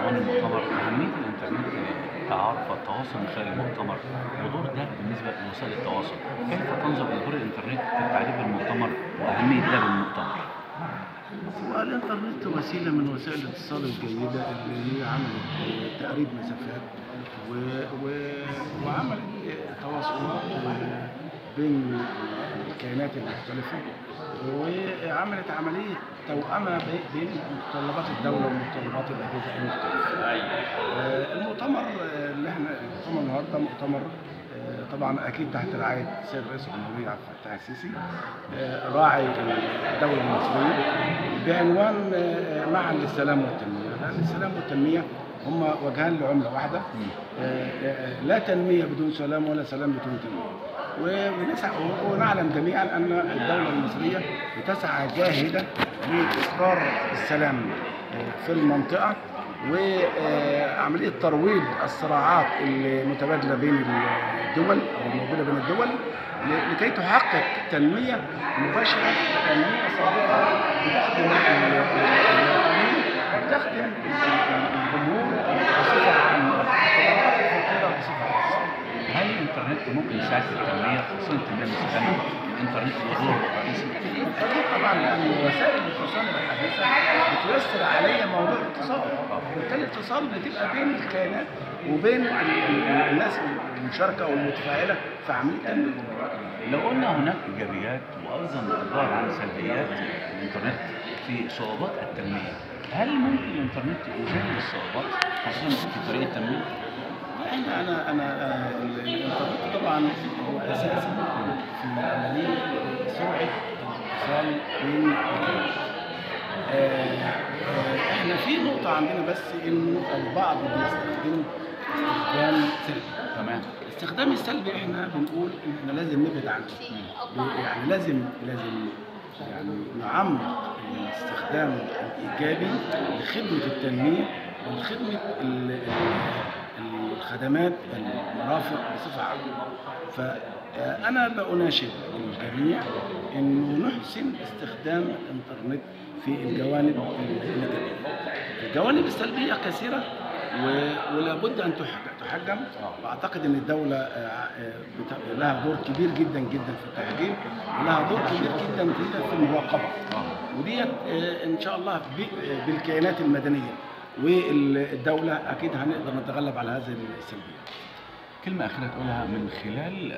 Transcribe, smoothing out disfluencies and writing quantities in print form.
عنوان المؤتمر اهمية الانترنت للتعارف والتواصل من خلال المؤتمر ودور ده بالنسبة لوسائل التواصل، كيف تنظر الى دور الانترنت في التعريف بالمؤتمر واهمية ده بالمؤتمر؟ والانترنت وسيلة من وسائل الاتصال الجيدة اللي هي عملت تقريب مسافات وعملت تواصلات بين الكائنات المختلفة، وعملت عملية توأمه بين متطلبات الدولة ومتطلبات الاجهزة المختلفة. المؤتمر اللي احنا المؤتمر النهارده مؤتمر طبعا اكيد تحت رعاية السيد رئيس الجمهورية عبد الفتاح السيسي، راعي الدولة المصرية، بعنوان معا للسلام والتنمية. لان السلام والتنمية هما وجهان لعمله واحدة، لا تنمية بدون سلام ولا سلام بدون تنمية. ونسعى ونعلم جميعا ان الدولة المصرية بتسعى جاهده لاصدار السلام في المنطقة وعملية ترويض الصراعات المتبادلة بين الدول او الموجودة بين الدول لكي تحقق تنمية مباشرة، تنمية صادقة بتخدم المواطنين وبتخدم الجمهور بصفة عامة، الطبقات الفقيرة بصفة خاصة. هل الانترنت ممكن يساعد في التنمية، خصوصا التنمية المستدامة؟ الانترنت له دور رئيسي؟ اكيد طبعا، لان وسائل الاتصال الحديثة بتيسر عليا موضوع الاتصال، وبالتالي الاتصال بتبقى بين الكائنات وبين الناس المشاركة والمتفاعله في عملية التنمية. لو قلنا هناك ايجابيات وايضا اخبار عن سلبيات الانترنت في صعوبات التنمية، هل ممكن الانترنت يزيل الصعوبات خصوصا في طريق التنمية؟ انا الانترنت طبعا هو اساسي في عملية سرعة الاتصال بين الكائنات. احنا في نقطة عندنا بس انه البعض بيستخدمه استخدام سلبي. تمام. الاستخدام السلبي احنا بنقول ان احنا لازم نبعد عنه، يعني لازم يعني نعمق الاستخدام الايجابي لخدمة التنمية ولخدمه الخدمات المرافق بصفة عامة. فانا بأناشد الجميع انه نحسن استخدام الانترنت في الجوانب الايجابية. الجوانب السلبية كثيرة ولا بد ان تحجم، واعتقد ان الدولة لها دور كبير جدا جدا في التحجيم، ولها دور كبير جدا جدا في المراقبة، وديت ان شاء الله بالكيانات المدنية والدولة اكيد هنقدر نتغلب على هذه السلبيات. كلمة اخيرة تقولها من خلال